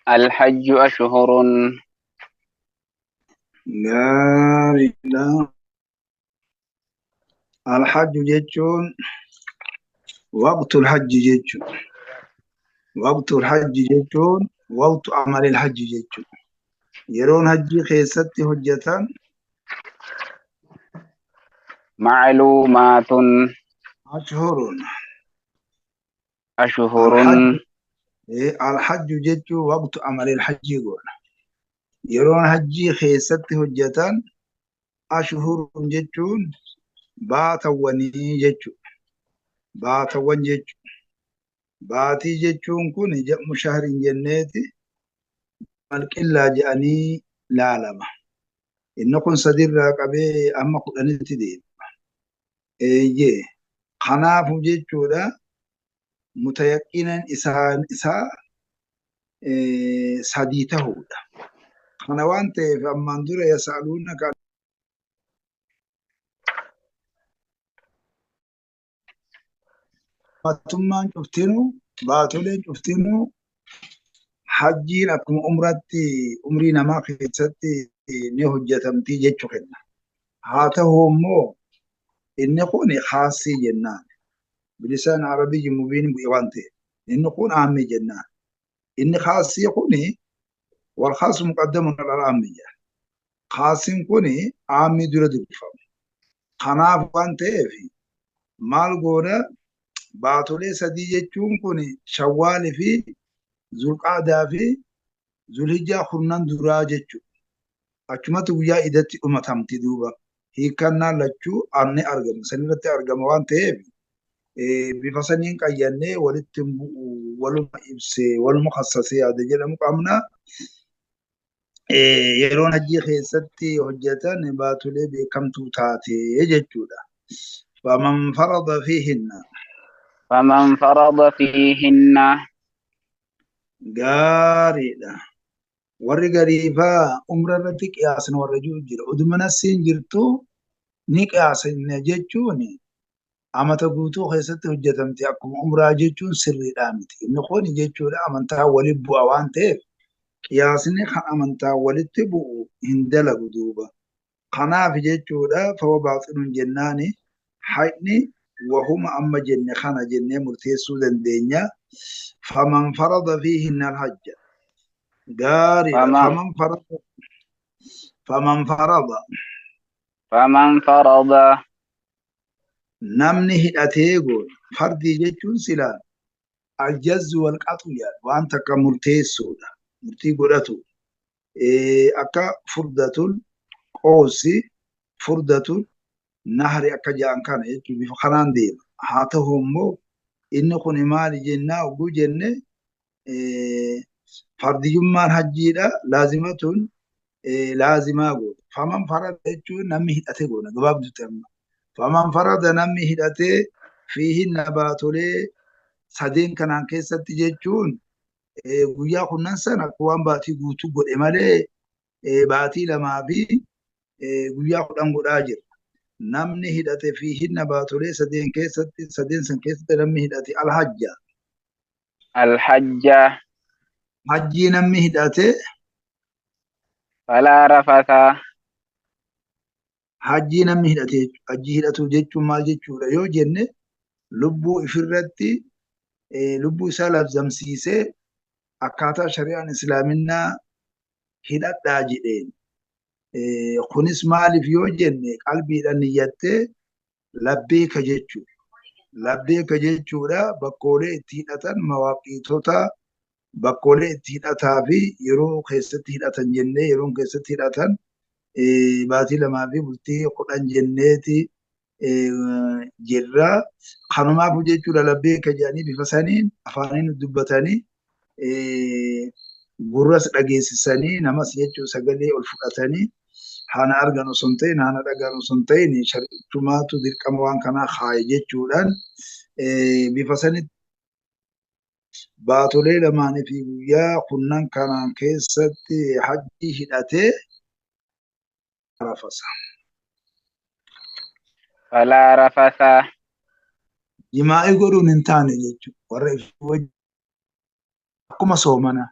الحج أشهر. Gaariidha. Alhajju jechuun waqtul hajji jechuudha. Waqtul hajji jechuun waqtu amalil hajji jechuudha. Yeroon hajjii keessatti hojjetan معلومات. ashhurun. أشهر. Alhajju jechuun waqtu amalil hajjii goona. Yeroon hajjii keessatti hojjetan ashhurun jechuun baatawwanii jechuudha. Baatawwan jechuudha. Baatii jechuun kun jam'u shahriin jenneeti malqillaa jedhanii laalama. Inni kun sadirraa qabee amma 10tti deema. Eeyyee. Kanaafu jechuudha mutayaqqinan isaa sadii ta'uudha. Kana waan ta'eef ammaan dura yas'aluunaka mootummaan cuftinuu baatoleen cuftinuu hajjiin akkuma umratti umrii namaa keessatti ni hojjetamtii jechuu kenna. Haa ta'u immoo inni kun khaasii jennaan. Bilisaan arabiyyi mubiin bu'e waan ta'eef inni kun aammii jennaan. Inni khaasii kuni wal khaasu muqaddamun alal aammi jedha. Khaasiin kuni aammii dura dubbifama. Kanaaf waan ta'eef maal goona baatolee sadii jechuun kun shawwaalii fi zulqaadaa fi zulhijjaa kurnan duraa jechuudha. Achumatti guyyaa idatti dhumatamti duuba. Hiikkannaan lachuu ni argama. Sanirratti argama waan ta'eef bifa saniin qayyannee walitti bu'u waluma ibsee waluma kassasee yaada jedhamu qabna. Yeroon hajjii keessatti hojjetan baatolee beekamtuu taate jechuudha. Faman farada fiihinna. فمن فرض فيهن. Gaariidha. Warri gariifaa umra irratti qiyaasna warra jiru jira. Uduma nasiin jirtu ni qiyaasna jechuun amata guutuu keessatti hojjetamte akkuma umraa jechuun sirriidhaa miti. Inni kun jechuudha amantaa walitti bu'a waan ta'eef qiyaasni kan amantaa walitti bu'u hin dalagu duuba. Kanaaf jechuudha fawa baaxinuun jennaani haqni wahuma amma jenne kana jennee murteessuu dandeenya. Faman farada fiihinna alhajja. Gaariidha. Faman farada. فمن فرض. Namni hidhatee goone fardii jechuun silaa aljazzu wal qaxu jedha waan takka murteessuudha. Murtii godhatu. Akka furdatul qoosi furdatul nahri akka jedhan kana jechuun bifa kanaan deema. Haa ta'u immoo inni kun maali jennaa oguu jenne fardiyyummaan hajjiidha laazimatun laazimaa goona. Faman farada jechuun namni hidhate goona gabaabdutti amma. Faman farada namni hidhatee fiihinna baatolee sadeen kanaan keessatti jechuun guyyaa kunnan sana akka waan baatii guutuu godhe malee baatii 2 fi guyyaa 10 godhaa jira. Namni hidhate fiihinna baatolee sadeen keessatti sadeen san keessatti namni hidhate alhajja. Alhajja. Hajjii namni hidhate. Falaa rafata. Hajjii namni hidhate hajjii hidhatu jechuun maal jechuudha yoo jenne lubbuu ifirratti lubbuu isaa labsamsiisee akkaataa shari'aan islaaminaa hidhadhaa jedheen. Kunis maaliif yoo jenne qalbiidhaan niyyattee labbeeka jechuudha. Labbeeka jechuudha bakkoolee itti hidhatan mawaaqiitota bakkoolee itti hidhataa fi yeroo keessatti hidhatan jennee yeroon keessatti hidhatan baatii 2 fi bultii 10 jenneeti jirra. Kanumaaf jechuudha labbeeka jedhanii bifa saniin afaaniin dubbatanii gurras dhageessisanii namas jechuun sagalee ol fudhatanii haana argan osoo hin ta'in haana dhagaan osoo hin ta'in shari'umaatu dirqama waan kanaa kaaye jechuudhaan bifa sanitti baatolee 2 fi guyyaa 10 kanaan keessatti hajjii hidhatee rafasa. Falaa rafasa. Jimaa'ii godhuun hin taane jechuudha. Warra akkuma soomana.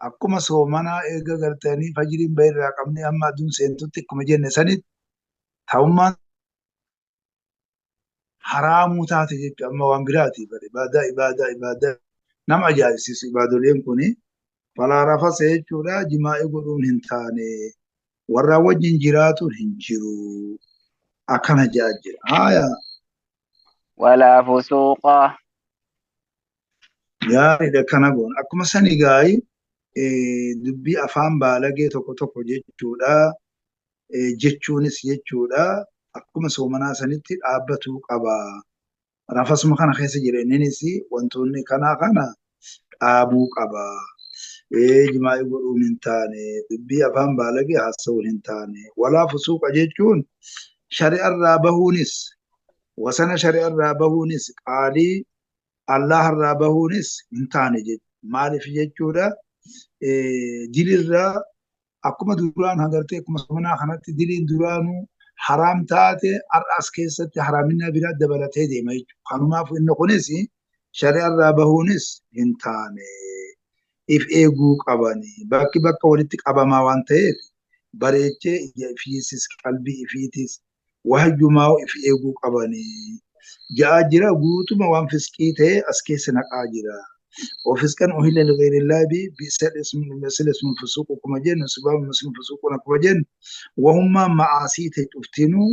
Akkuma soomanaa eega gartanii fajriin bahirraa qabnee amma aduun seentutti akkuma jenne sanitti ta'ummaan haraamuu taate jechuudha. Amma waan biraati. Ibaadaa ibaadaa ibaadaa nama ajaa'ibsiisu ibaadoleen kuni. Falaa rafasa jechuudha jimaa'ii godhuun hin taane warra wajjin jiraatuun hin jiru. Akkana ja'a jira. Haaya. Walaa fusuuqa. Gaariidha kana goona. Akkuma sani gaayi dubbii afaan baalagee tokko tokko jechuudha. Jechuunis jechuudha. Akkuma soomanaa sanitti dhaabbatuu qaba. Rafasuma kana keessa jira inninis wantoonni kanaa kana dhaabuu qaba. Jimaa'ii godhuun hin taane, dubbii afaan baalagee haasa'uun hin taane. Walaa fusuuqa jechuun shari'arraa bahuunis, wasana shari'arraa bahuunis, qaalii Allaharraa bahuunis hin taane jechuudha. Maaliif jechuudha? Dilirraa akkuma duraan agartee akkuma soomanaa kanatti diliin duraanuu haraam taate har'a as keessatti haraamina biraa dabalatee deema jechuudha. Kanumaaf inni kunis shari'arraa bahuunis hin taane. If eeguu qabani. Bakki bakka walitti qabamaa waan ta'eef bareechee ija ifiisis qalbii ifiitis wahayyumaa if eeguu qabani. Ja'a jira guutuma waan fisqii ta'e as keessa naqaa jira. Wafisqan uhilla lighayrillahi bi bi'sal ismul fusuuq akkuma jennu sibaabul muslim fusuuqun akkuma jennu wahummaa ma'aasii ta'e cuftinuu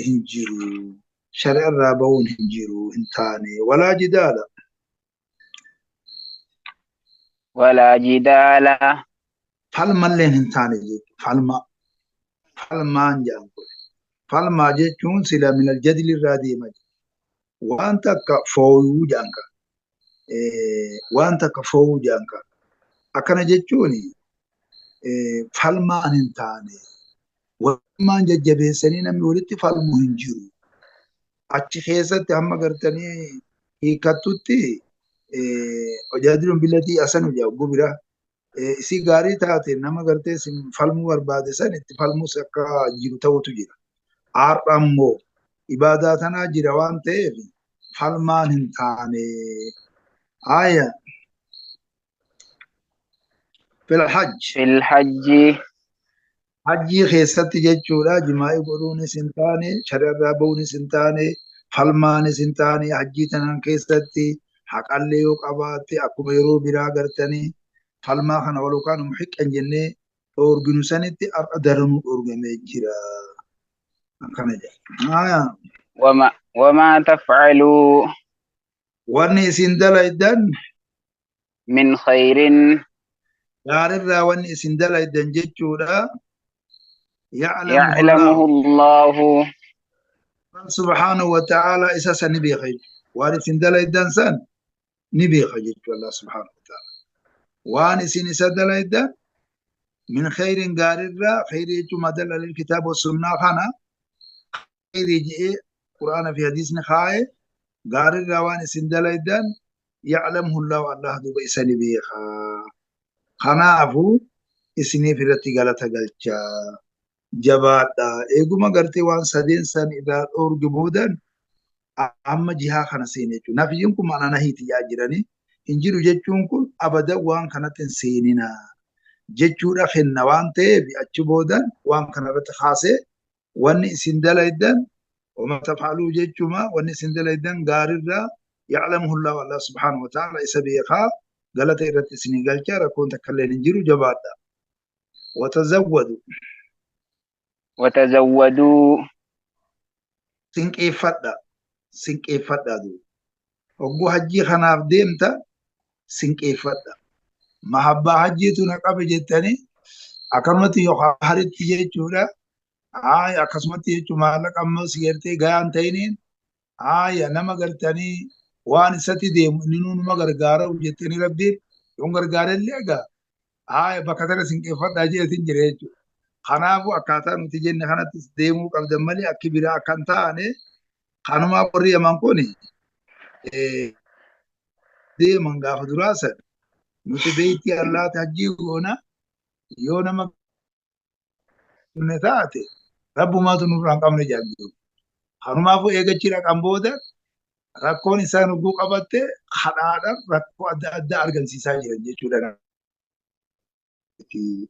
hin jiru. Shari'arraa bahuun hin jiru hin taane. Walaa jidaala. Walaa jidaala. Falmalleen hin taane jechuudha. Falma. Falmaan jedhan kun. Falmaa jechuun sila minal jadli irraa deema. Waan takka fooyuu jedhan kan. Waan takka fooyuu jedhan kan. Akkana jechuun falmaan hin taane. Walmaan jajjabeessanii namni walitti falmu hin jiru. Achi keessatti hamma gartanii hiikkattutti tajaajilun billatii asanu jedha gubira. Isii gaarii taate nama gartee falmuu barbaade san itti falmus akka jiru ta'utu jira. Har'a immoo ibaadaa tanaa jira waan ta'eef falmaan hin taane. Aya. Fil hajj. Fil hajji. Hajjii keessatti jechuudha jimaa'ii godhuunis hin taane, shari'arraa bahuunis hin taane, falmaanis hin taane, hajjii tanaan keessatti haqallee yoo qabaatte akkuma yeroo biraa gartanii falmaa kana walukaan muhiqqan jennee dhoorginu sanitti har'a daranuu dhoorgamee jira. Akkana jedha. Wamaa taf'aluu. Wanni isin dalaydan. Min khayrin. Gaarirraa wanni isin dalaydan jechuudha. Ya'lamuhu Allahu. Subhaanahu wa ta'ala isa san ni beeka jechuudha. Waan isin dalaydan san ni beeka jechuudha Allah subhaanahu wa ta'ala. Waan isin isa dalaydan min khayrin gaarirraa khayrii jechuun madalla lil kitaaba wa sunnaa kana khayrii jedhee quraana fi hadiisni kaa'e gaarirraa waan isin dalaydan ya'lamuhu Allahu Allah duuba isa ni beeka. Kanaafuu isiniif irratti galata galchaa. Jabaadha. Eeguma gartee waan sadeen san irraa dhoorge boodan amma jihaa kana seene jechuudha. Nafiyyiin kun mana nahiiti yaa jiranii hin jiru jechuun kun abadan waan kanatti hin seenina jechuudha kenna waan ta'eef achi boodan waan kana irratti kaasee wanni isin dalaydan wama taf'aluu jechuuma wanni isin dalaydan gaarirraa ya'lamuhu Allahu Allah subhaanahu wa ta'ala isa beekaa galata irratti isinii galcha rakkoon takka illee hin jiru jabaadha. Watazawwadu. Watazawwaduu. Sinqeeffadha. Sinqeeffadha duuba. Hogguu hajjii kanaaf deemta sinqeeffadha. Mahabbaa hajjiitu na qabe jettanii akkanumatti yookaan haritti jechuudha. Haaya akkasumatti jechuun maallaqa ammoo si gartee gahaan ta'iniin haaya nama gartanii waan isatti deemu inni numa gargaara jettanii rabbiin yoon gargaarellee egaa haaya bakka tana sinqeeffadhaa jedheetiin jira jechuudha. Kanaafuu akkaataa nuti jenne kanattis deemuu qabdan malee akki biraa akka hin taane kanumaa warri yaman kun deeman gaafa duraa san nuti beektii allaati hajjii goona yoo nama taate rabbumaatu nurraa hin qabne jedhan. Kanumaafuu eegachi dhaqan booda rakkoon isaan hogguu qabatte kadhaadhaan rakkoo adda addaa argamsiisaa jiran jechuudha. ta'eeti.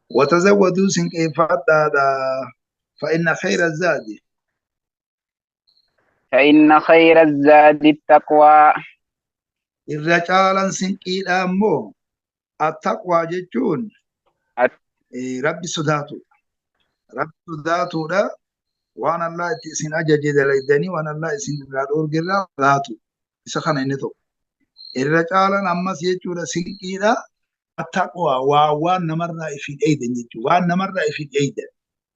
Watazawwaduu sinqeeffadhaadha. Fa'inna khayra zaadi. فإن خير الزاد التقوى. Irra caalan sinqiidha immoo attaqwaa jechuun rabbi sodaatudha. Rabbi sodaatudha waan Allah itti isin ajaje dalaydanii waan Allah isin irraa dhoorgerraa laatu. Isa kana inni tokko. Irra caalan ammas jechuudha sinqiidha attaqwaa waa waan namarraa ifin eeydan jechuudha. Waan namarraa ifin eeydan.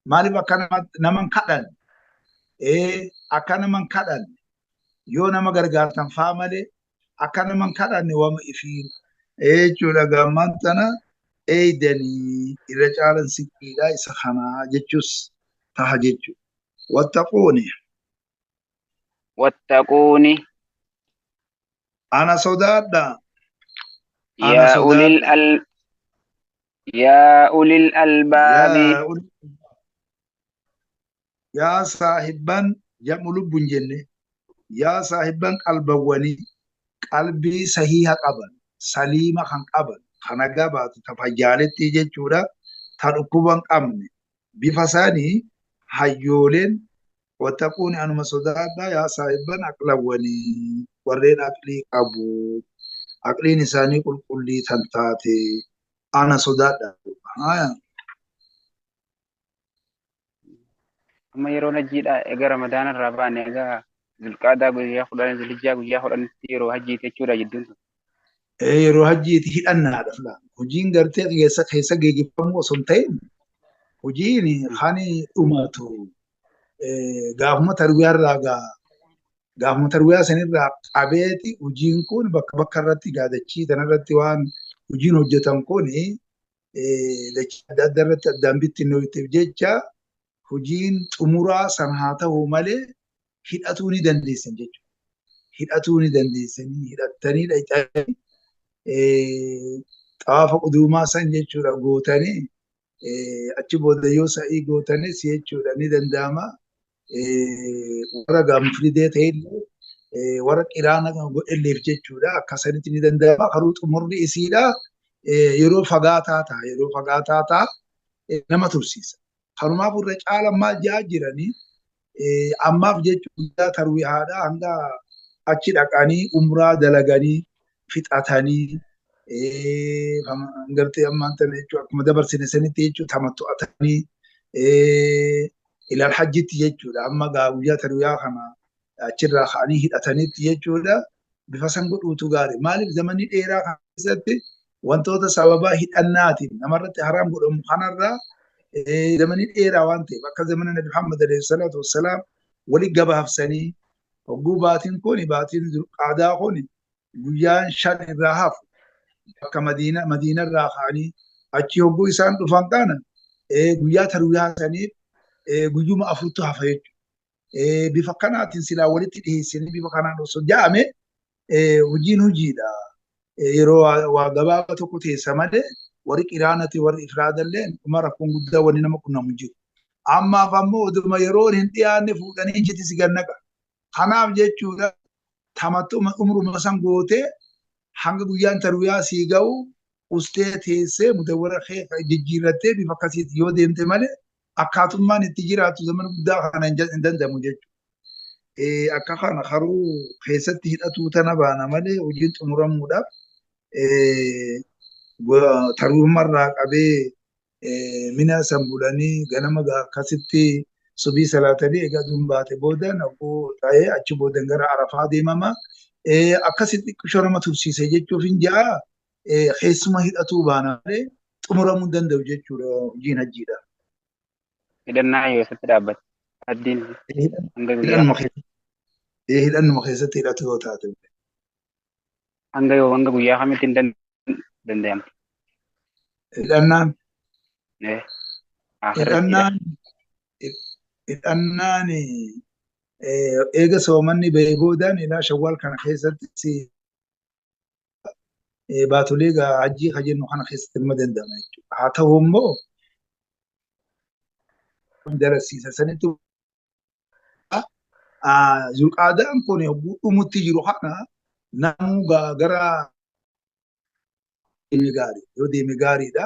Maaliif akka naman kadhan? Akka naman kadhan yoo nama gargaartan faa malee akka naman kadhanne wama ifiin jechuudha gammaan tana eeydanii irra caalan sinqiidha isa kanaa jechuus taha jechuudha. Wattaquuni. Wattaquuni. Ana sodaadha. Yaa ulil al yaa ulil albaabi. Yaa saahibban jam'u lubbuun jenne yaa saahibban qalbawwanii qalbii sahiha qaban saliima kan qaban kan nagaa baatu tafayyaaletti jechuudha ta dhukkuba hin qabne bifa isaanii hayyooleen wattaquuni anuma sodaadha yaa saahibban aqlawwanii warreen aqlii qabu aqliin isaanii qulqullii tan taate ana sodaadha. Amma yeroon hajjiidha egaa Ramadaana irraa baane egaa Zulqaadaa guyyaa 10 Zulhijjaa guyyaa 10tti yeroo hajjiiti jechuudha jidduun sun. Yeroo hajjiiti hidhannaadha filaan. Hojiin gartee keessa geejjibamuu osoo hin ta'in hojiin kan dhumatu gaafuma tarwiyaa irraa gaafuma tarwiyaa sanirraa qabeeti hojiin kun bakka bakka irratti gaadachii tanarratti waan hojiin hojjetan kun dachii adda adda irratti addaan bittinneef jecha hojiin xumuraa san haa ta'u malee hidhatuu ni dandeessan jechuudha. Hidhatuu ni dandeessanii hidhattanii dhaqxanii xawaafa quduumaa san jechuudha gootanii achi booda yoo sa'ii gootanis jechuudha ni danda'ama. Warra gaanfridee ta'ellee warra qiraana godhelleef jechuudha akkasanitti ni danda'ama. Karuu xumurri isiidha yeroo fagaataa ta'a yeroo fagaataa ta'a nama tursiisa. Kanumaaf irra caalan maal ja'a jiranii ammaaf jechuudha tarwiyaadha hanga achi dhaqanii umraa dalaganii fixatanii gartee ammaan tana jechuudha akkuma dabarsine sanitti jechuudha tamattu'atanii ilaal hajjitti jechuudha amma guyyaa tarwiyaa kana achirraa ka'anii hidhatanitti jechuudha bifa san godhuutu gaarii maaliif zamanni dheeraa kana keessatti wantoota sababa hidhannaatiin namarratti haraam godhamu kanarraa zamanii dheeraa waan ta'eef akka zamana Nabi Muhammad alayhi salaatu wassalaam wali gabaabsanii hogguu baatiin kun baatiin Zulqaadaa kun guyyaan 5 irraa hafu bakka Madiina irraa ka'anii achi hogguu isaan dhufan kana guyyaa tarwiyaa saniif guyyuma 4tu hafa jechuudha. Bifa kanaatiin silaa walitti dhiyeessanii bifa kanaan osoo ja'ame hojiin hojiidha. Yeroo waa gabaabaa tokko teessa malee warri qiraanati warri ifraadallee dhuma rakkoon guddaa wanni nama qunnamu jiru. Ammaaf ammoo oduma yeroon hin dhiyaanne fuudhanii ijjiti si gannaqa. Kanaaf jechuudha tamattu umruma san gootee hanga guyyaan tarwiyaa sii ga'u ustee teessee mudawwara kee jijjiirrattee bifa akkasiitti yoo deemte malee akkaatummaan itti jiraatu zamana guddaa kana hin danda'amu jechuudha. Akka kana karuu keessatti hidhatuu tana baana malee hojiin xumuramuudhaaf tarwumarraa qabee mina san bulanii ganama akkasitti subii salaatanii egaa aduun baate booda naquu ta'ee achi booda gara Arafaa deemama. Akkasitti xiqqishoo nama tursiise jechuuf hin ja'a keessuma hidhatuu baana malee xumuramuu hin danda'u jechuudha hojiin hajjiidha. Hidhannaa eessatti dhaabbata? Addiin hanga guyyaa. Hidhannuma keessatti hidhatu yoo taate. Hanga yoo hanga guyyaa kamitti hin danda'amtu? Hidhannaan. Hidhannaan eega soomanni bahee boodaan ilaa shawwaal kana keessatti baatolee hajjii ka jennu kana keessatti ilma danda'ama jechuudha. Haa ta'u immoo darasiisa sanitti Zulqaadaan kun hogguu dhumutti jiru kana namuu gara deeme gaarii yoo deeme gaariidha.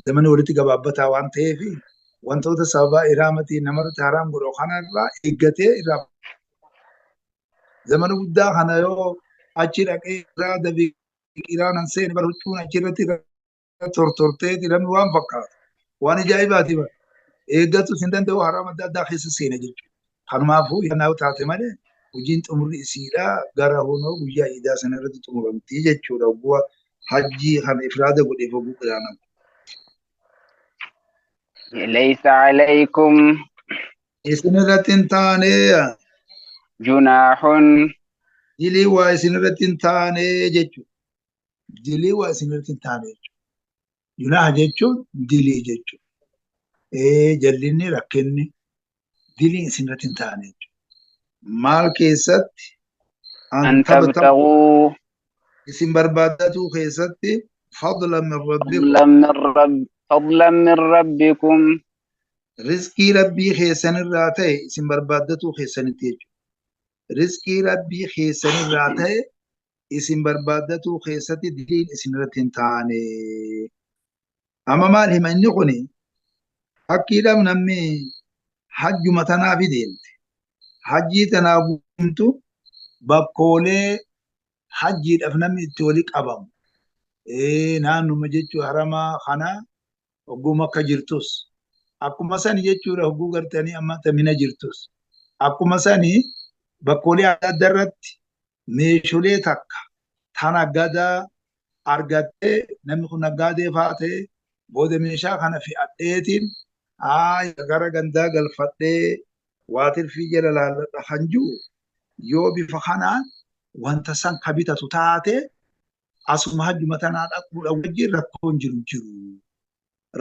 Zamani walitti gabaabbataa waan ta'eef wantoota sababaa ihraamatiin namarratti haraam godhu kanarraa eeggatee irraa zamana guddaa kana yoo achi dhaqee irraa dabii qiraanan seene bar huccuun achirratti tortortee namni waan fakkaatu waan ajaa'ibaati bara. Eeggatus hin danda'u haraam adda addaa keessa seena jechuudha. Kanumaafuu yannaa taate malee hojiin xumurri isiidha gara honoo guyyaa iidaa sana irratti xumuramti jechuudha. Hogguu hajjii kana ifraada godheef hogguu qiraanamu. ليس عليكم Isin irratti hin taane جناح dilii waa isin irratti hin taane jechuudha. Dilii waa isin irratti hin taane jechuudha. Junaaha jechuun dilii jechuudha. Jallinni rakkinni dilii isin irratti hin taane jechuudha. Maal keessatti أن an tabtaguu تبتغوا isin barbaaddatuu keessatti fadla min rabbikum فضلا من رب فضلا من ربكم rizqii rabbii keessanirraa ta'e isin barbaaddatuu keessanitti jechuudha. Rizqii rabbii keessanirraa ta'e isin barbaaddatuu keessatti diliin isin irratti hin taane. Amma maal hima inni kuni fakkiidhaaf namni hajjuma tanaaf deemte. Hajjii tanaaf deemtu bakkoolee hajjiidhaaf namni itti wali qabamu. Naannuma jechuun haramaa kana hogguu Makka jirtus. Akkuma sani jechuudha hogguu gartanii amma Mina jirtus. Akkuma sani bakkoolee adda addaa irratti meeshaalee takka tana gadaa argattee namni kun naggaadee fa'aa ta'e booda meeshaa kana fe'adheetiin gara gandaa galfadhee waa tirfii jala laalladha kan jiru yoo bifa kanaan wanta san ka bitatu taate asuma hajjuma tanaa dhaquudha wajjin rakkoon jiru jiru.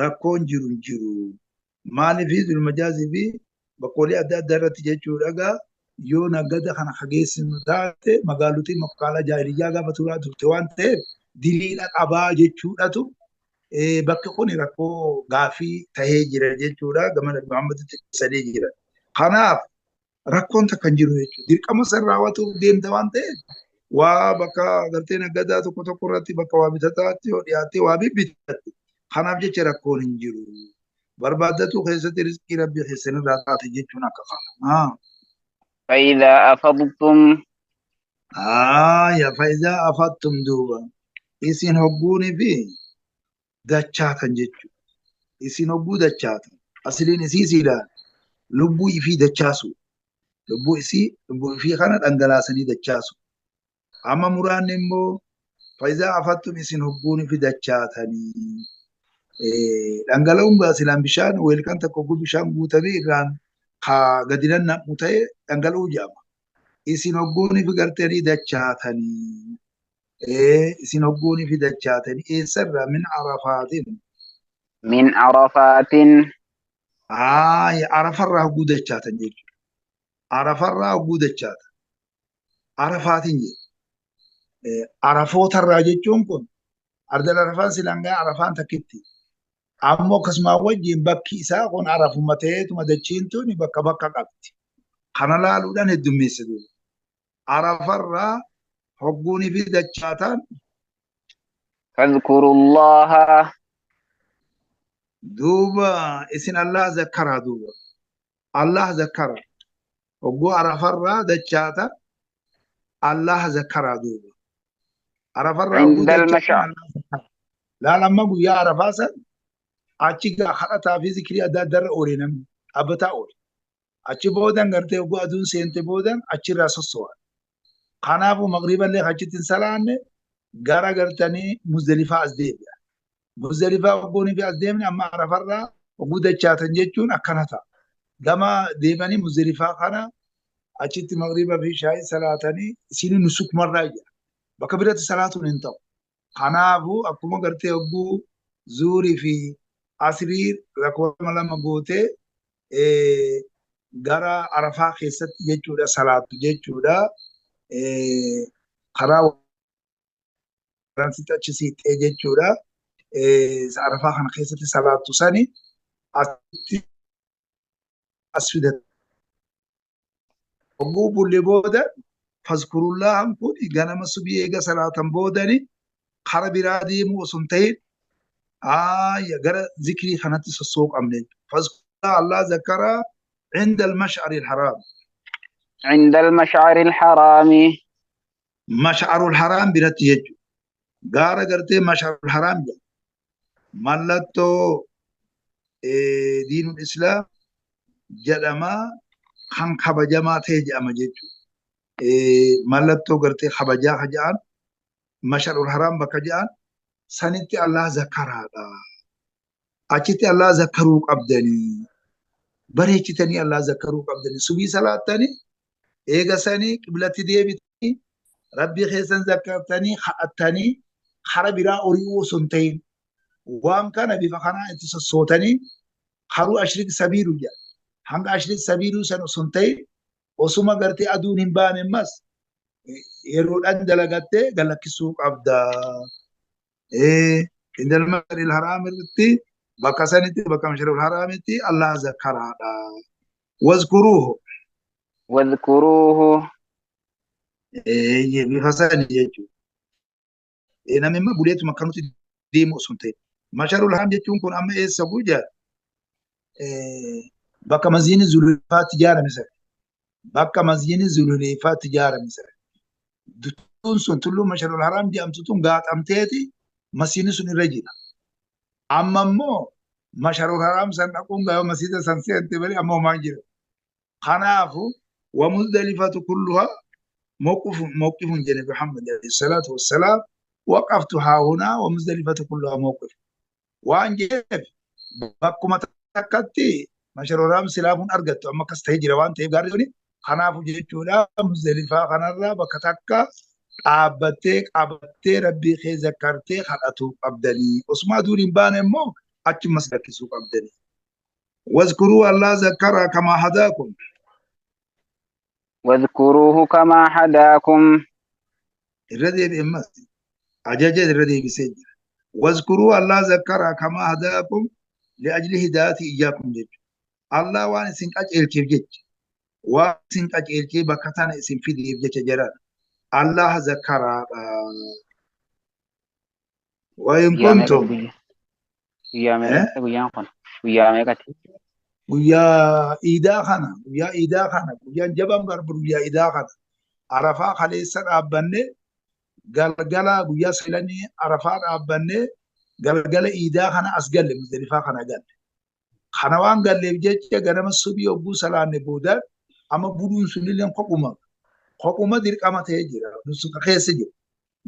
Rakkoon jiru jiru. Maaliif zulmajaazii fi bakkoolee adda addaa irratti jechuudha egaa yoo nagada kana hageessinu taate magaalotii magaalaa jaahiliyyaa gaafa turaa turte waan ta'eef diliidha qabaa jechuudhatu bakki kun rakkoo gaafii tahee jira jechuudha gama Nabi Muhammaditti ibsanii jira. Kanaaf rakkoon takka hin jiru jechuudha. Dirqama san raawwatuuf deemta waan ta'eef waa bakka gartee naggadaa tokko tokko irratti bakka waa bitataatti yoo dhiyaattee waa bibbitatte. Kanaaf jecha rakkoon hin jiru. Barbaaddatu keessatti rizqii rabbii keessanirraa taate jechuun akka kana. فإذا أفضتم Aya faayidaa afattum duuba. Isin hogguunii fi dachaatan jechuudha. Isin hogguu dachaatan. Asiliin isii siidhaan lubbuu ifii dachaasu. Lubbuu isii lubbuu ifii kana dhangalaasanii dachaasu. Amma muraanni immoo faayidaa afattum isin hogguunii fi dachaatanii. Dhangala'uun gaa silaan bishaan weelkan takka hogguu bishaan guutamee irraan haa gadi nannaqu ta'e dhangala'uu jedhama. Isin hogguunii fi gartanii dachaatanii. Isin hogguunii fi dachaatanii eessarraa min arafaatiin. من عرفات Arafarraa hogguu dachaatan jechuudha. Arafarraa hogguu dachaatan. Arafaatiin jedhu. Arafootarraa jechuun kun ardal arafaan silangaa arafaan takkitti. Ammoo akkasuma wajjin bakki isaa kun arafuma ta'eetuma dachiin tuni bakka bakka qabdi. Kana laaluudhaan heddummeessitu. Arafarraa hogguunii fi dachaatan فاذكروا الله duuba isin Allah zakkaraa duuba. Allah zakkara. Hogguu arafarraa dachaatan Allah zakkaraa duuba. Arafarraa hogguu عند dachaatan المشعر Allah zakkara. Laal amma guyyaa arafaa san achi gaa kadhataa fi zikrii adda addaarra oole namni dhaabbataa oole. Achi boodan gartee hogguu aduun seente boodan achirraa sosso'an. Kanaafuu magriiballee achitti hin salaanne gara gartanii Muzdalifaa as deebi'a. Muzdalifaa hogguunii fi as deemne amma arafarraa hogguu dachaatan jechuun akkana ta'a. Gama deemanii Muzdalifaa kana achitti magriiba fi shaayii salaatanii isini nusukumarraa jira. Bakka biratti salaatuun hin ta'u. Kanaafuu akkuma gartee hogguu zuurii fi asrii lakkoofsa lama gootee gara arafaa keessatti jechuudha salaatu jechuudha. Karaa waransitti achi siixee jechuudha. Arafaa kana keessatti salaatu sani asitti as fidatu. Hogguu bullee booda fazkurullahan kun ganama subii eega salaatan boodani kara biraa deemuu osoo hin ta'in Aaya gara zikrii kanatti sossoo qabne. Fazkuru Allah zakkaraa inda al-mash'ari al-haraam. عند المشعر الحرام. Mash'arul haraam biratti jechuudha. Gaara gartee mash'arul haraam jedha. Mallattoo diinul islaam jedhamaa kan kabajamaa ta'e jedhama jechuudha. Mallattoo gartee kabajaa ka jedhan mash'arul haraam bakka jedhan sanitti Allah zakkaraadha. Achitti Allah zakkaruu qabdanii. Bareechitanii Allah zakkaruu qabdanii. Subii salaattanii eega sanii qiblatti deebitanii rabbii keessan zakkartanii kadhattanii kara biraa ori'uu osoo hin ta'in waan kana bifa kanaa itti sossootanii karuu ashrik sabiilu jedha. Hanga ashrik sabiiluu san osoo hin ta'in osuma gartee aduun hin baane ammas yeroodhaan dalagattee galakkisuu qabda. Indal masharil haraamitti bakka sanitti bakka masharil haraamitti Allah zakkaraadha. Wazkuruuhu. واذكروه. Bifa sani jechuudha. Namni immoo buleetuma akkanumatti deemu osoo hin ta'in. Masharul haraam jechuun kun amma eessa guyyaa bakka masjiidni Zuleefaatti ijaarame sana. Bakka masjiidni Zuleefaatti ijaarame sana. Tulluun sun tulluu masharul haraam jedhamtu tun gaaxamteeti masjiidni sun irra jira. Amma immoo masharul haraam san dhaquun gaafa masjiida san seente malee amma homaa hin jiru. Kanaafu ومزدلفة كلها موقف موقف جنب محمد عليه الصلاة والسلام وقفت ها هنا ومزدلفة كلها موقف وان جيب بكما تكتي مشرورام سلام أرجت أما كستهجر وان تيب غاروني خناف جيتشولا مزدلفة خنرا بكتكا dhaabbattee qabattee rabbii kee zakkartee kadhatuu qabdanii osuma aduun hin baane immoo achumas lakkisuu qabdanii. Wazkuruu Allah zakkaraa kamaa hadaakum. واذكروه كما هداكم. Irra deebi'e ammas ajaja irra deebisee jira. Wazkuruu Allah zakkaraa kamaa hadaakum li'ajli hidaayati iyyakum jechuudha. Allah waan isin qajeelcheef jecha waan isin qajeelchee bakka tana isin fideef jecha jedhan. Allah zakkaraadha. Wa in Guyyaa meeqa kuntum guyyaa? Guyyaa meeqatti guyyaan kun? Guyyaa meeqatti? Guyyaa iidaa kana guyyaa iidaa kana guyyaan jabaan garbu guyyaa iidaa kana Arafaa kaleessa dhaabbanne galgala guyyaa sagalanii Arafaa dhaabbanne galgala iidaa kana as galle Muzdalifaa kana galle. Kana waan galleef jecha ganama subii yogguu salaanne booda amma buluun sunillee kophuma kophuma dirqama ta'ee jira nusuka keessa jiru.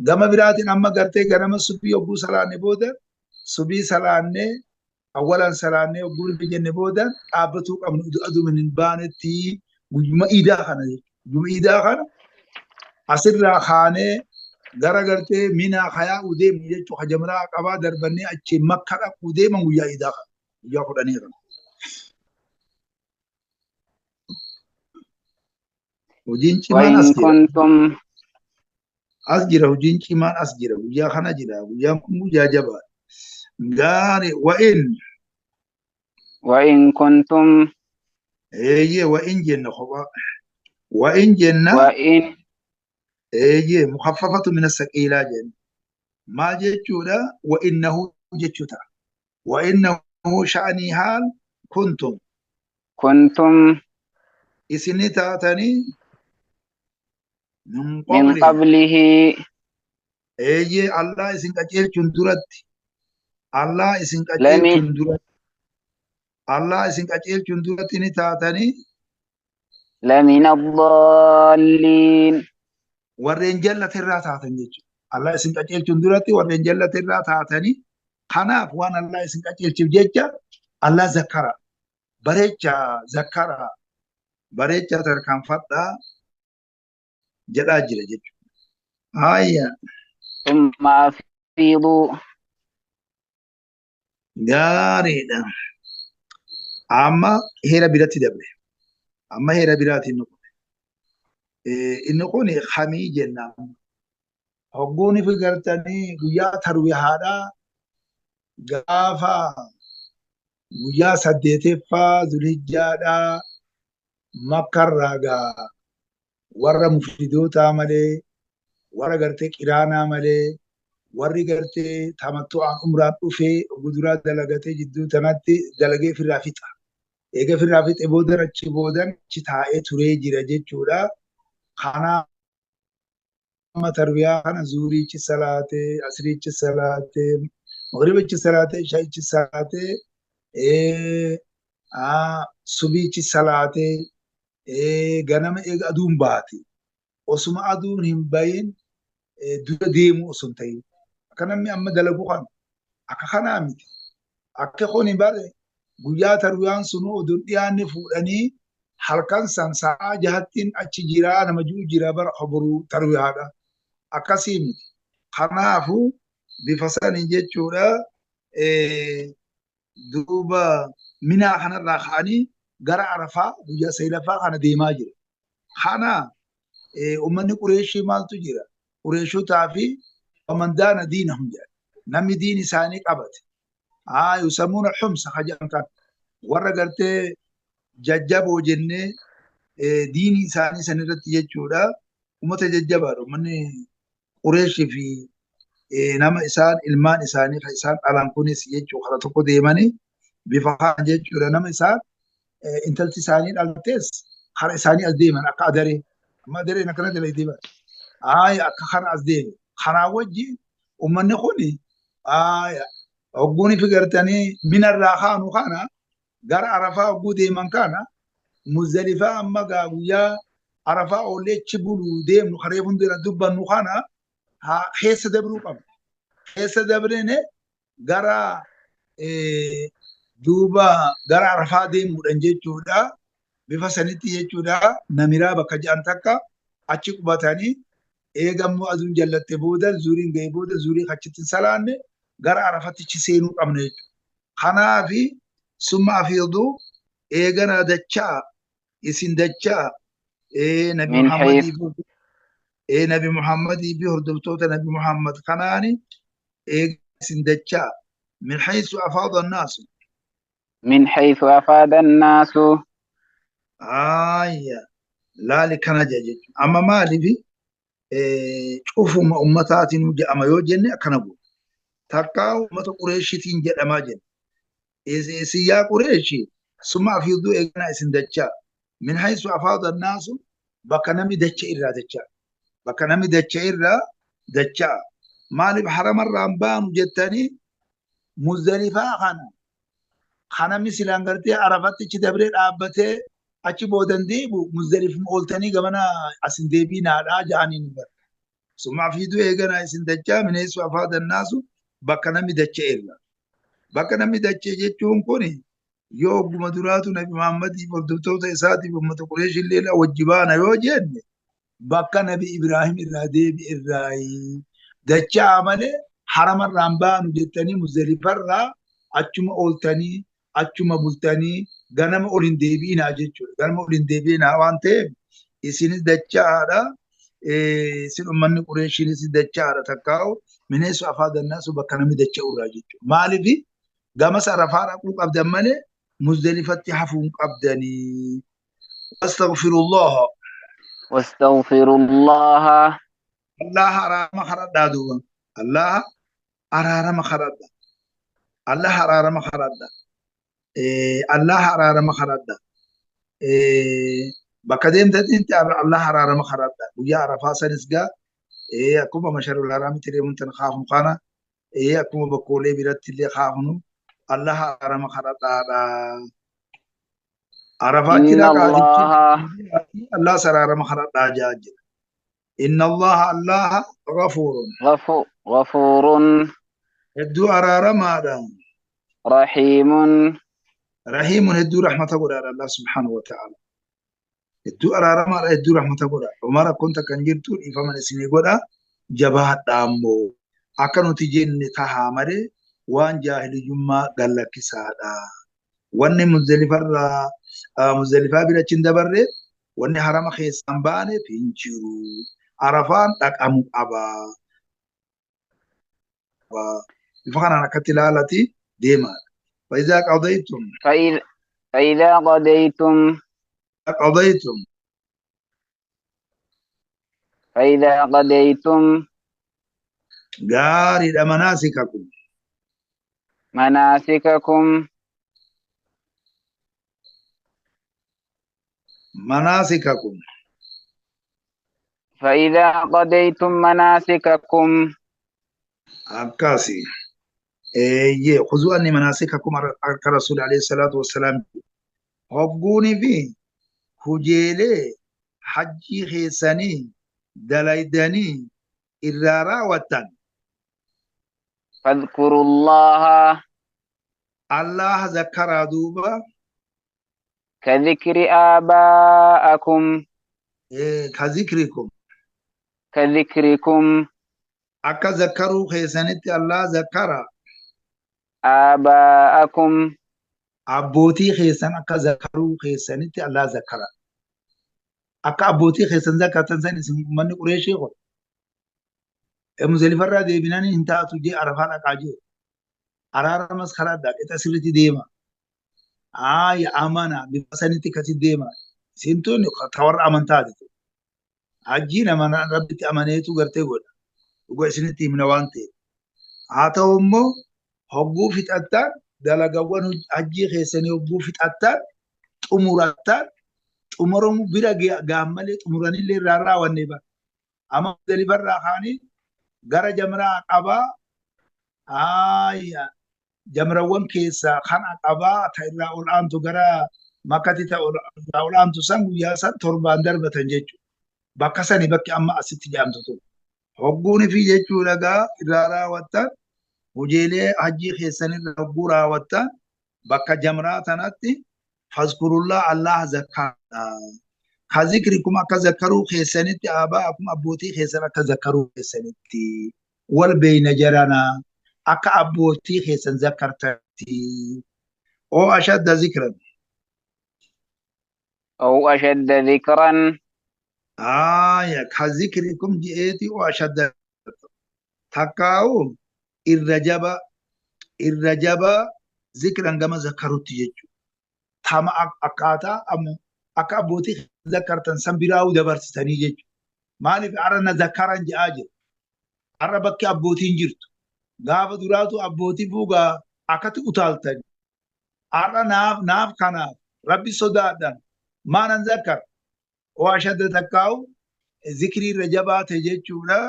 Gama biraatiin amma gartee ganama subii yogguu salaanne booda subii salaanne awwalan salaannee yogguu nuti jenne booda dhaabbatuu qabnu aduun hin baanetti guyyuma iidaa kana jechuudha. Guyyuma iidaa kana asirraa kaanee gara gartee minaa kayaa'uu deemnu jechuudha. Hajamraa qabaa darbannee achiin makka dhaquu deeman guyyaa iidaa kana guyyaa 10 kana. Hojiin cimaan as وإن jira. كنتم As jira hojiin cimaan as jira guyyaa kana jira guyyaan kun guyyaa jabaadha. Gaarii wa'in وإن كنتم eeyyee wa'in jenna kophaa wa'in jenna وإن eeyyee mukhaffafatu mina saqiilaa jenna. Maal jechuudha wa'innahu jechuu ta'a. Wa'innahu sha'anii haal kuntum كنتم isinii taatanii min من qablihi قبله eeyyee Allah isin qajeelchuun duratti Allah isin لمن qajeelchuun duratti Allah isin qajeelchuun duratti ni taatanii لمن الضالين. Warreen jallate irraa taatan jechuudha. Allah isin qajeelchuun duratti warreen jallate irraa taatanii kanaaf waan Allah isin qajeelchuuf jecha Allah zakkara bareecha zakkara bareecha tarkaanfadhaa jedhaa jira jechuudha. Haaya ثم أفيضوا. Gaariidha. Amma heera biratti dabre. Amma heera biraatiin nu kun. Inni kun hamii jennaan. Hogguun fi gartanii guyyaa tarwiyaadhaa gaafa guyyaa 8ffaa Zulhijjaadhaa Makkarraa gaa warra mufridootaa malee warra gartee qiraanaa malee Warri gartee tamattu'aan umraan dhufee guduraa dalagatee jidduu tanatti dalagee ofirraa fixa. Eega ofirraa fixe booda achi boodan achi taa'ee turee jira jechuudha. Kanaaf amma tarbiyaa kana zuuriichi salaatee, asriichi salaatee, maghribichi salaatee, ishaa'ichi salaatee, subiichi salaatee, ganama eega aduun baate. Osuma aduun hin bahin dura deemuu osoo hin ta'in. Akka namni amma dalagu kana akka kanaa miti. Akka kun hin bare guyyaa tarbiyaan sunu oduun dhiyaanne fuudhanii halkan san sa'aa jahattiin achi jiraa nama jiru jira bara hoboruu tarbiyaadha. Akkasii miti. Kanaafuu bifa sanii jechuudha duuba minaa kanarraa ka'anii gara Arafaa guyyaa saglaffaa kana deemaa jira. Kana uummanni Qureeshii maaltu jira? Qureeshotaa fi wamandaana diinahum jedha. Namni diin isaanii qabate. Yusammuuna xumsa ka jedhan kan warra gartee jajjaboo jennee diinii isaanii san irratti jechuudha. Uummata jajjabaadha. Uummanni Qureeshii fi nama isaan ilmaan isaanii kan isaan dhalan kunis jechuu kara tokko deemanii bifa kana jechuudha. Nama isaan intalti isaanii dhaltees kara isaanii as deeman akka adaree. Amma adareen akkana jala deeman. Akka kana as deeme. Kanaa wajjin uummanni kuni hogguun fi gartanii minarraa kaanu kana gara Arafaa hogguu deeman kana Muzdalifaa amma gaa guyyaa Arafaa oollee achi buluu deemnu karee hundina dubbannu kana keessa dabruu qabna. Keessa dabrine gara duuba gara Arafaa deemuudhaan jechuudha. Bifa sanitti jechuudha. Namiraa bakka jedhan takka achi qubatanii eegammoo aduun jallatte booda zuuriin ga'e booda zuurii achitti hin salaanne gara Arafatti seenuu qabna jechuudha. Kanaafi summa afiiduu eegana dachaa isin dachaa Nabi Muhammadii Nabi Muhammadii fi hordoftoota Nabi Muhammad kanaani eega isin dachaa min haythu afaada annaasu. Min haythu afaada annaasu. Ayya laali kana jechuudha. Amma maaliif cufuma ummataatiin jedhama yoo jenne akkana godhu. Takkaa uummata Qureeshiitiin jedhamaa jenna. Isin yaa Qureeshii summa afiiduu eeganaa isin dachaa. Min haythu afaada annaasu bakka namni dacha irraa dachaa. Bakka namni dacha irraa dachaa. Maaliif haramarraan baanu jettanii Muzdalifaa kana kanamni silaan gartee Arafatti achi dabree dhaabbatee achi boodan deebi'u Muzdalifuma ooltanii gamana asin deebiinaadhaa ja'aniin bara. Summa afiiduu eeganaa isin dachaa min haythu afaada annaasu bakka namni dacha irraa. Bakka namni dache jechuun kun yoo ogguma duraatu Nabi Muhammadiif hordoftoota isaatiif uummata Qureesh illee wajji baana yoo jenne bakka Nabi Ibraahim irraa deebi'e irraa dachaa malee haramarraan baanu jettanii Muzdalifarraa achuma ooltanii achuma bultanii ganama ol hin deebi'inaa jechuudha. Ganama ol hin deebi'inaa waan ta'eef isinis dachaadha. Isin uummanni Qureeshiinis dachaadha takkaa'u mineessu afaada annaasu bakka namni dacha'u irraa jechuudha. Maaliif gamas Arafaa dhaquu qabdan malee Muzdalifatti hafuu hin qabdanii. Astaghfirullaha. Wastaghfirullaha. Allah araarama kadhadhaa duuba. Allah araarama kadhadha. Allah araarama kadhadha. Allah araarama kadhadha. Bakka deemtanitti Allah araarama kadhadha. Guyyaa Arafaa sanis gaa akkuma masharul haraamitti deemuun tan kaafnu kana akkuma bakkoolee biratti illee kaafnu Allah araarama kadhadhaadha. Arafaa jira Allah araarama kadhadhaa jaa jira. Inna Allah Allah ghafuurun. Ghafuurun. Hedduu araaramaadha. Rahiimun. Rahiimun hedduu rahmata godhaadha Allah subhaanahu wa ta'ala. Hedduu araaramaadha hedduu rahmata godha. Umar akkonta kan jirtu dhiifaman isinii godha jabaadha ammoo akka nuti jenne tahaa malee waan jaahiliyyummaa gallakkisaadha. Wanni Muzdalifarraa Muzdalifaa bira achi hin dabarre wanni harama keessaan baaneef hin jiru. Arafaan dhaqamu qaba. Bifa kanaan akkatti ilaalati deemaadha. فإذا قضيتم فإذا قضيتم قضيتم فإذا قضيتم Gaariidha manaasikakum. مناسككم Manaasikakum. فإذا قضيتم مناسككم Akkasi. Eeyyee khuzuu anni manaasikakum akka rasuuli alayhi salaatu wassalaam. Hogguunii fi hujeelee hajjii keessanii dalaydanii irraa raawwattan فاذكروا الله Allah zakkaraa duuba كذكر آباءكم ka zikrikum كذكركم akka zakkaruu keessanitti Allah zakkara آباءكم abbootii keessan akka zakkaruu keessanitti Allah zakkara. Akka abbootii keessan zakkartan san isin uummanni Qureeshii kun Muzdalifarraa deebinanii hin taatu jee Arafaa dhaqaa jee araara maskaraa qixa sirriitti deema. Aaya amana bifa sanitti akkasi deema. Isin tun ta warra amantaati. Hajjiin amana rabbitti amaneetu gartee godha. Dhuga isinitti himna waan ta'eef. Haa ta'u immoo hogguu fixattaan dalagawwan hajjii keessanii hogguu fixattaan xumurattaan xumuramu bira gaammalee xumuranillee irraa raawwanne bara. Amma Muzdalifarraa kaanii gara jamraa qabaa aaya jamrawwan keessaa kan qabaa ta irraa ol aantu gara makkatti ta irraa ol aantu san guyyaa san torbaan darbatan jechuudha. Bakka sani bakki amma asitti jedhamtu tun. Hogguuni fi jechuudha gaa irraa raawwattan hojiilee hajjii keessanirra hogguu raawwattan bakka jamraa tanatti fazkurullaa Allah zakkaadha. Ka zikrikum akka zakkaruu keessanitti aaba'akum abbootii keessan akka zakkaruu keessanitti wal beeyna jaranaa akka abbootii keessan zakkartanitti. Oo ashadda zikran. أو أشد ذكرا Aaya ka zikrikum je'eeti oo ashadda takkaa'u irra jaba irra jaba zikran gama zakkarutti jechuudha. Tama akkaataa amma akka abbootii zakkartan san biraa'uu dabarsitanii jechuudha. Maaliif har'a na zakkaran je'aa jira. Har'a bakki abbootiin jirtu. Gaafa duraatu abbootii fuugaa akkatti utaaltani. Har'a naaf naaf kanaaf rabbi sodaadhan maanan zakkar. Oo ashadda takkaa'u zikrii irra jabaate jechuudha.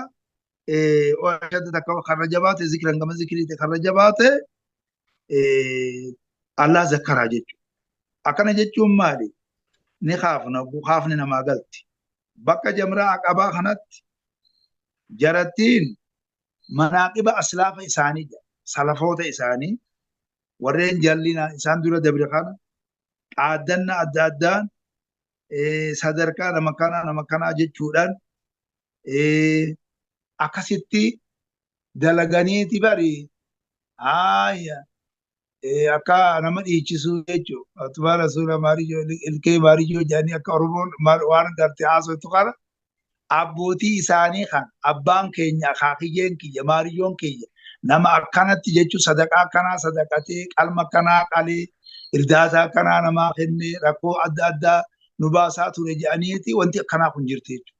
Oo ashadda takkaa'u karra jabaate zikran gama zikriite karra jabaate Allah zakkaraa jechuudha. Akkana jechuun maali? Ni kaafna kaafni namaa galti. Bakka jamraa aqabaa kanatti jarattiin manaaqiba aslaafa isaanii jedha. Salafoota isaanii warreen jallina isaan dura dabre kana dhaaddanna adda addaan sadarkaa nama kanaa jechuudhaan akkasitti dalaganiiti bari haaya akka nama dhiichisuu jechuudha. Atuma rasuula maariyyoo ilkee maariyyoo jedhanii akka Oromoon waan gartee haasoftu kana abbootii isaanii kan abbaan keenya akaakiyyeen kiyya maariyyoon kiyya nama akkanatti jechuun sadaqaa akkanaa sadaqatee qalma akkanaa qalee irdaata akkanaa namaa kennee rakkoo adda addaa nu baasaa ture jedhaniiti wanti akkanaa kun jirti jechuudha.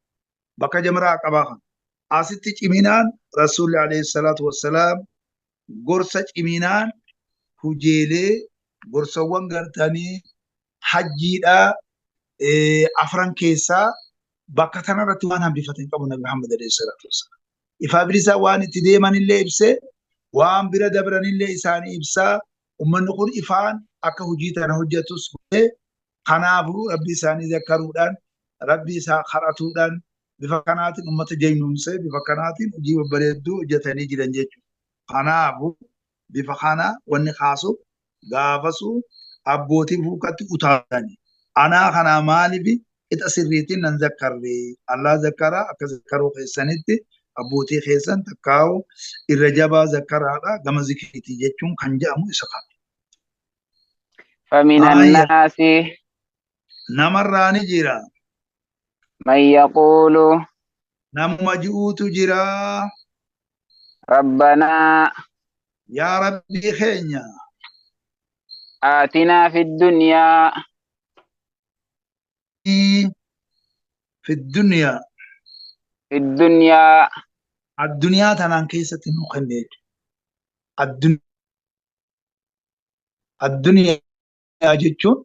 Bakka jamraa qabaa kan. Asitti ciminaan rasuulli alayhi salaatu wassalaam gorsa ciminaan hujeelee gorsawwan gartanii hajjiidhaa afran keessaa bakka tanarratti waan hambifatan hin qabu Nabi Muhammad alayhi salaatu wassalaam. Ifaa bilisaa waan itti deemanillee ibsee waan bira dabranillee isaanii ibsaa ummanni kun ifaan akka hojii tana hojjetus godhee kanaafuu rabbi isaanii zakkaruudhaan rabbi isaa kadhatuudhaan bifa kanaatiin ummata jaynuumsee bifa kanaatiin hojii babbareedduu hojjetanii jiran jechuudha. Kanaafuu bifa kana wanni kaasu gaafasu abbootiin fuukatti utaalanii anaa kanaa maaliif qixa sirriitiin nan zakkarre Allah zakkaraa akka zakkaruu keessanitti abbootii keessan takkaa'u irra jabaa zakkaraadha gama zikriitii jechuun kan jedhamu isa kana. فمن Aaya الناس namarraa ni jira من يقول namuma ji'uutu jira ربنا yaa rabbii keenya آتنا في الدنيا fi dunyaa في الدنيا Addunyaa tanaan keessatti nuu kenne jechuudha. Addunyaa jechuun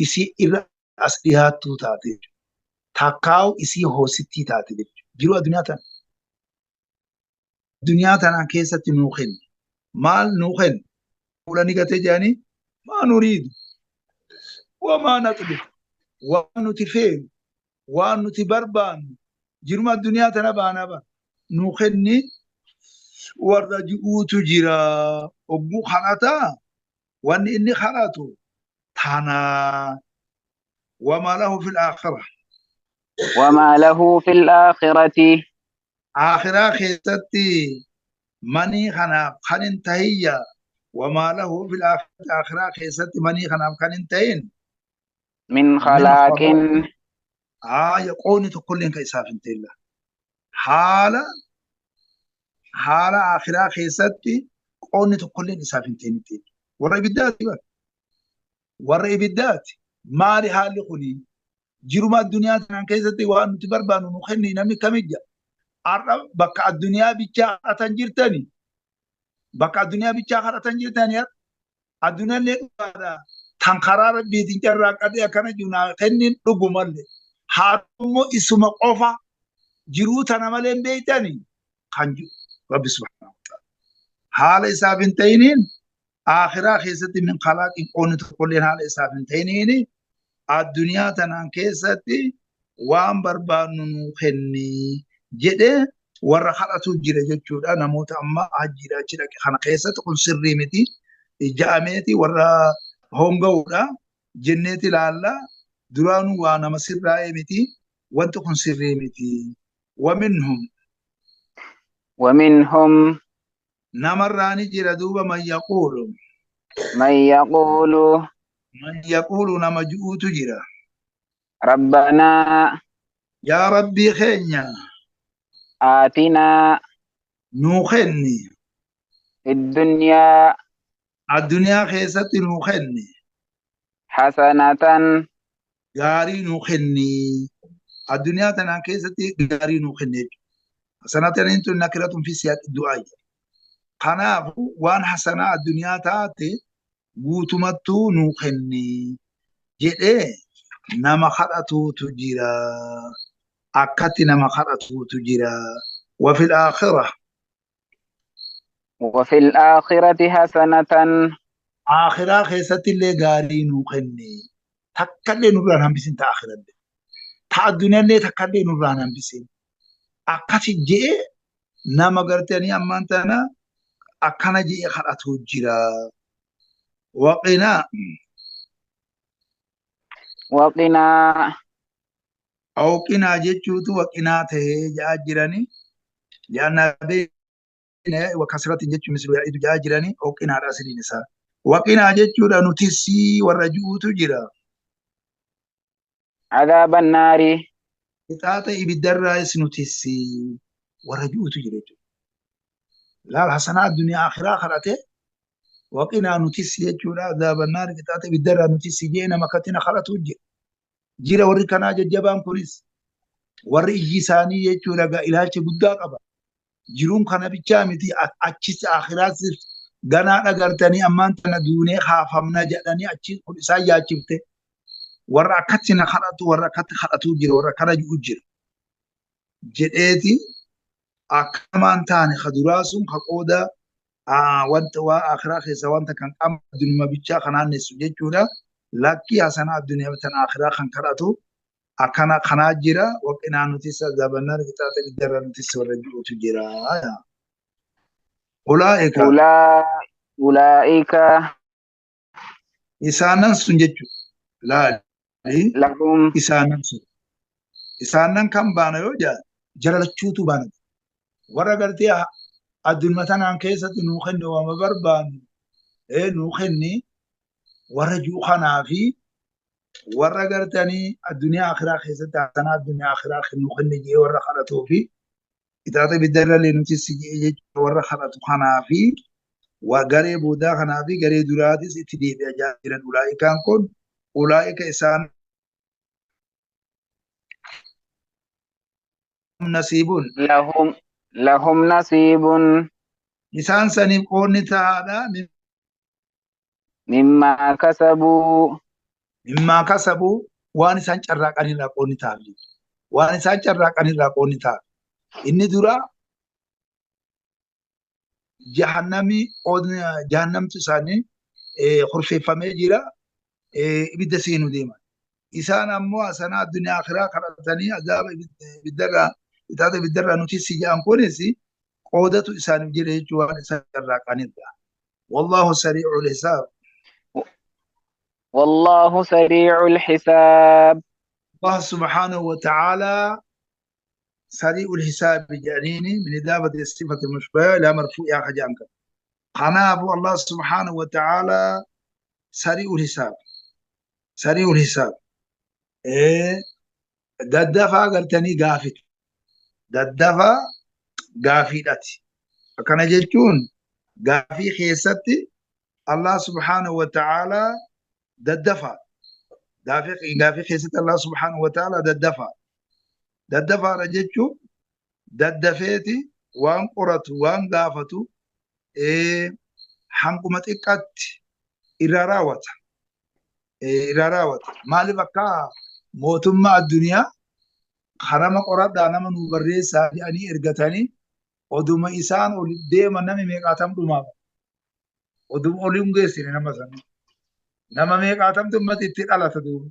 isii irra as dhiyaattuu taate jechuudha. Takkaa'u isii hoosittii taate jechuudha. Jiruu addunyaa tana. Addunyaa tanaan keessatti nuu kenne. Maal nuu kenne? Fuula ni gatee jedhanii maa nuriidu? Wamaa naxlu? Waan nuti feenu, waan nuti barbaannu, jiruma addunyaa tana baanaa bara. Nuu kenni warra ji'uutu jira. Ogguu kadhataa wanni inni kadhatu tanaa. Wamaa lahu fil aakhira. Wamaa lahu fil aakhirati. Aakhiraa keessatti manii kanaaf kan hin tahiyya. Wamaa lahu fil aakhirati aakhiraa keessatti manii kanaaf kan hin tahin. Min khalaaqin. Haaya qoonni tokkolleen kan isaaf hin ta'in. Haala haala aakhiraa keessatti qoonni tokkolleen isaaf hin ta'in. Warra ibiddaati bara. Warra ibiddaati. Maali haalli kuni? Jiruma addunyaa tanaan keessatti waan nuti barbaannu nu kenni namni kamijja. Har'a bakka addunyaa bichaa kadhatan jirtani. Bakka addunyaa bichaa kadhatan jirtani har'a. Addunyaallee dhugaadha. Tan karaa rabbiitiin carraaqqatee akkana jiru naa kennin dhugumallee. Haa immoo isuma qofa jiruu tana malee hin beektani kan jiru Rabbi subhaanahu wa ta'ala. Haala isaaf hin ta'iniin aakhiraa keessatti min kalaaqin qoonni tokkolleen haala isaaf hin ta'iniin addunyaa tanaan keessatti waan barbaannu nuu kenni jedhee warra kadhatu jira jechuudha. Namoota amma hajjiidha achi dhaqe kana keessatti kun sirrii miti. Ja'ameeti warra honga'uudha jenneeti ilaalla. Duraanuu waa nama sirraa'ee miti. Wanti kun sirrii miti. Waminhum. Waminhum. Namarraa ni jira duuba man yaquulu. Man yaquulu. Man yaquulu nama ju'uutu jira. Rabbanaa. Yaa Rabbii keenya. Aatinaa. Nuu kenni. Iddunyaa. Addunyaa keessatti nuu kenni. Hasanatan. Gaarii nuu kenni. Addunyaa tanaan keessatti gaarii nuu kenni jechuudha. Hasanatan tun nakiratun fi siyaaqi du'aa jedha. Kanaafuu waan hasanaa addunyaa taate guutumattuu nuu kenni jedhee nama kadhatuutu jira. Akkatti nama kadhatuutu jira. Wafil aakhira. Wafil aakhirati hasanatan. Aakhiraa keessatti illee gaarii nuu kenni. Takkallee nurraan hambisin ta aakhirallee. Ta addunyaallee takkallee nurraan hambisin. Akkasi je'ee nama gartanii ammaan tana akkana je'ee kadhatu jira. Waqinaa. Waqinaa. Awqinaa jechuutu waqinaa tahee ja'aa jiranii. Li'annaa beekna wakasirratti jechuun mislu yaa'idu ja'aa jiranii awqinaadha asiliin isaa. Waqinaa jechuudha nuti warra ji'uutu jira. Adaaban naari. Qixaaxa ibiddarraas nuti warra ji'uutu jira jechuudha. Laal hasanaa addunyaa akhiraa kadhate waqinaa nutis jechuudha. Adaaban naari qixaaxa ibiddarraa nutis jee nama akkatti na kadhatu jira. Jira warri kanaa jajjabaan kunis warri ijji isaanii jechuudha ilaalcha guddaa qaba. Jiruun kana bichaa miti achis akhiraas ganaa dhagartanii ammaan tana duunee kaafamna jedhanii achi kun isaan yaachifte. Warra akkatti na kadhatu warra akkatti kadhatu jira warra akkana ji'u jira. Jedheeti akkamaan taane ka duraa sun ka qooda wanta waa akhiraa keessa wanta kan qaama addunyaa bichaa kan naannessu jechuudha. Lakkii hasanaa addunyaa tan akhiraa kan kadhatu akkana kanaa jira. Waqinaa nutis adaabannaar qixaaxa ibiddarraa nutis warra jiruutu jira. Ulaa'ika. Ulaa'ika. Isaanan sun jechuudha. Laali. Lahum. Isaanan sun. Isaanan kan baana yoo jedhan jara lachuutu baana. Warra gartee addunyaa tanaan keessatti nuu kenni waama barbaannu nuu kenni warra jiru kanaa fi warra gartanii addunyaa akhiraa keessatti hasanaa addunyaa akhiraa nuu kenni jee warra kadhatuu fi qixaaxa ibiddarra nuti si jee jechuudha warra kadhatu kanaa fi garee boodaa kanaa fi garee duraatis itti deebi'a jiran ulaa'ikaan kun ulaa'ika isaan nasiibun. Lahum. Lahum nasiibun. Isaan saniif qoodni tahaadha. Mimmaa kasabuu. Mimmaa kasabuu waan isaan carraaqanirraa qoodni tahaaf. Waan isaan carraaqanirraa qoodni tahaaf. Inni dura jahannamii qoodni jahannamtu isaanii kurfeeffamee jira. Ibidda seenuu deeman. Isaan ammoo hasanaa addunyaa akhiraa kadhatanii azaaba ibiddarraa itaata ibiddarraa nuti si jedhan kunis qoodatu isaaniif jira jechuun waan isaan carraaqanirra. Wallaahu sarii'ul hisaab. Wallaahu sarii'ul hisaab. Allah subhaanahu wa ta'ala sarii'ul hisaab jedhaniini min idaafati sifati mushbaha ilaa marfuu'ihaa ka jedhan kana. Kanaafuu Allah subhaanahu wa ta'ala sarii'ul hisaab. Sarii'ul hisaab. Daddafaa gartanii gaafitu. Daddafaa gaafiidhati. Akkana jechuun gaafii keessatti Allah subhaanahu wa ta'ala daddafaa. Gaafii keessatti Allah subhaanahu wa ta'ala daddafaa. Daddafaadha jechuun daddafeeti waan qoratu waan gaafatu hanquma xiqqaatti irraa raawwata. Irraa raawwata. Maaliif akka mootummaa addunyaa harama qoradhaa nama nu barreessaa jedhanii ergatanii oduma isaan ol deeman nami meeqaatam dhumaaf. Oduma ol hin geessine nama sana. Nama meeqaatamtu ummati itti dhalata duuba.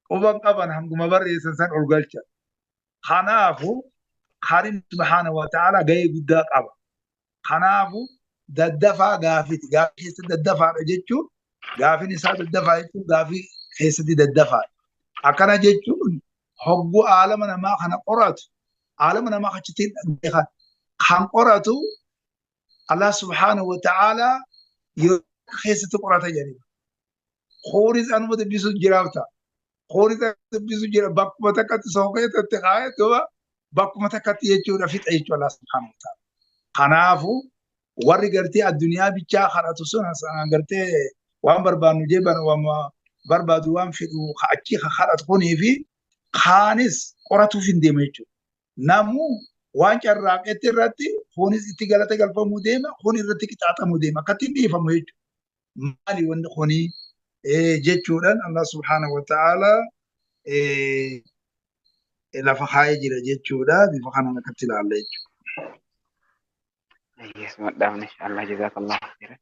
Quban qaban hanguma barreessan san ol galcha. Kanaafu Karim subhaanahu wa ta'ala gahee guddaa qaba. Kanaafu daddafaa gaafiti. Gaafii keessatti daddafaadha jechuun gaafiin isaa daddafaa jechuun gaafii keessatti daddafaadha. Akkana jechuun hogguu aalama namaa kana qoratu aalama namaa achitti beekan kan qoratu Allah subhaanahu wa ta'ala yeroo keessatti qorata jedhama. Kunis anuma dubbisu jiraaf ta'a. Kunis anuma dubbisu jira bakkuma takkatti sookee tatte kaa'ee duuba bakkuma takkatti jechuudha fixa jechuudha Allah subhaanahu wa ta'ala. Kanaafuu warri gartee addunyaa bichaa kadhatu sun gartee waan barbaadnu jee barbaadu waan fedhu achi kadhatu kunii fi kaanis qoratuuf hin deema jechuudha. Namuu waan carraaqetti irratti kunis itti galata galfamuu deema kun irratti qixaaxamuu deema akkatti hin dhiifamu jechuudha. Maali wanni kunii jechuudhaan Allah subhaanahu wa ta'ala lafa kaa'ee jira jechuudha. Bifa kanaan akkatti ilaalla jechuudha. Yes, madhaafne inshallah jazakallahu khairan.